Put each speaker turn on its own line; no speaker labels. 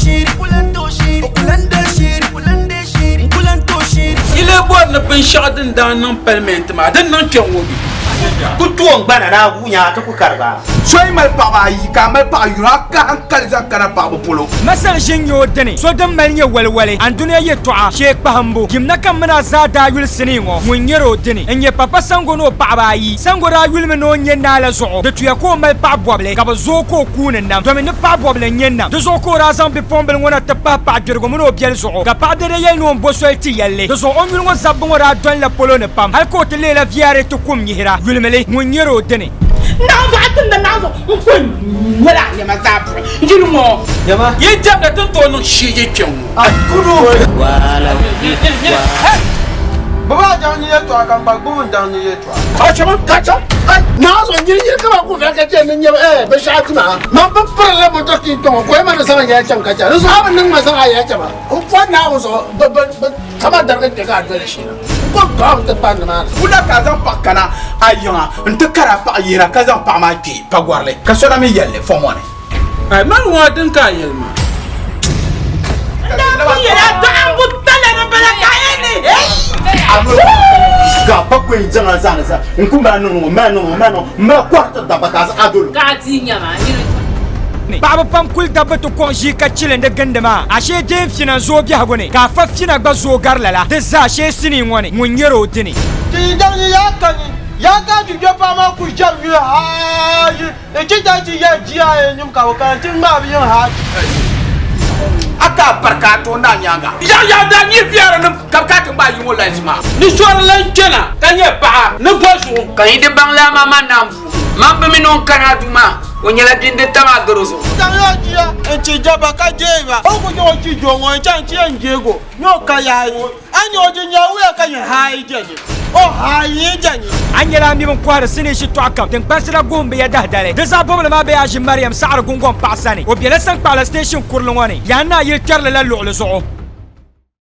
Yi lee bɔri ni binshɛɣu din daa niŋ palimɛnti maa din niŋ kpɛŋ ŋɔ bɛ?
Ku toon gbana ni a guunya ti ku kari ba.
So yi mali paɣaba ayi ka a mali paɣa yino, a ka hankali zaŋ kana paɣaba polo.
Masali ʒi n-nyɛ o dini, so din mali nyɛ waliwali, andunia yɛtɔɣa, shee kpahimbu. Yimna ka m mini a zaa daa yuli sinii ŋɔ, ŋun nyɛri o dini n-nyɛ Papa Sango ni o paɣaba ayi. Sango daa yulimi ni o ni nyɛ naa la zuɣu, di tuya ka o mali paɣ bɔbili, ka bɛ zooi ka o kuuni nam, domi ni paɣ bɔbili n-nyɛ nam. Di zuɣu ka o daa zaŋ bipuɣimbila ŋɔ na ti pahi paɣ gbirigu mini o biɛli zuɣu, ka paɣ dɛdɛ yɛli ni o ni bo soli ti yɛli li. Di zuɣu o ni yuli ŋɔ zabbu ŋɔ daa dolila polo ni pam, hal ka o ti leela VRA ti kum nyihira, yulimi li, ŋun nyɛri o dini.
Naɣizuɣu a timdi naɣizuɣu n-ku nyoli a nɛma zaa buɣim yili ŋɔ.
Yi diɛmda ti ni tooi niŋ shee kpe ŋɔ.
Bɛ baa daŋ ni yɛltɔɣa ka n gba gbubi n daŋ ni yɛltɔɣa.
Naɣizuɣu nyini nyini ka ba ku vɛli ka chɛ ni nyɛ binshɛɣu ti ma. Man bi piri li moto ki kpɛŋɔ ka o yɛn ma ni zaŋ yɛli chaŋ ka chɛ. Di zuɣu a bi niŋ ma zaŋ a yɛli chɛ ma. N pɔri Naawuni zuɣu bɛ bɛ kama darigi kpe ka a doli shee na. N kɔŋ tɔɣim ti kpa nimaani.
Wula ka a zaŋ paɣ kana a yiŋa nti kari a paɣ yihira ka zaŋ paɣ maa kpe pagɔrili ka so na mi yɛli li fɔŋ ŋɔ ni? Ai, mani ŋɔ din ka a yɛli maa.
N daa pun yɛli a dɔɣimbu tala ni bala ka a yɛli ni hei!
Ka pa kɔi jaŋa zaani sa n ku mali niŋ ŋɔ mali niŋ ŋɔ mali niŋ m mali kɔri ti dabba ka a zaɣ a dolo.
Ka a ti nya maa niri
ni. Paɣaba pam kuli dabba ti kɔŋ ʒii ka chilindi gindi maa, ashee deen fina n-zooi biɛhigu ni, ka afa fina gba zooi gari lala. Di zaa shee sinii ŋɔ ni, ŋun nyɛri o dini.
Ti yi daŋ ni yaa ka ni yaa ka ti kpe paɣa maa kuli jɛm nyuli haayi n ti daŋ ti yɛli GIA nim ka bɛ kana ti ŋmaai bɛ yiŋ haayi.
A ka a pari ka a tooi naai nyaaŋa. Yaɣ yaɣ daa nyɛ viɛrinim ka bɛ kana ti ŋmaai yi ŋɔ lansi maa. Ni sɔri lan kpɛna ka nyɛ paɣa ni bɔ zuɣu.
Ka yi di baŋ laa maa man naan bu. Man bi mi ni o ni kana a duu maa, o nyɛla bia n-di tam a garo zuɣu.
Zaŋ ya jia n-ti jaba ka deei ba. O ku nyɛ o chi doo ŋɔ n-chaŋ ti yɛn deeg o ni o ka yaha yi. A ni o di nya wuya ka nyɛ haai jɛni, o haai yi jɛni.
A nyɛla a mi bin kɔhiri sinii shitɔɣu kam din kpaŋsi la guhim bi ya dahidali. Di zaɣ bɔbili maa be Aʒi Mariam saɣiri Gungɔŋ paɣa sani. O bela Saŋkpaɣila station kurili ŋɔ ni, Yaan Naa yili kpɛrili la luɣili zuɣu.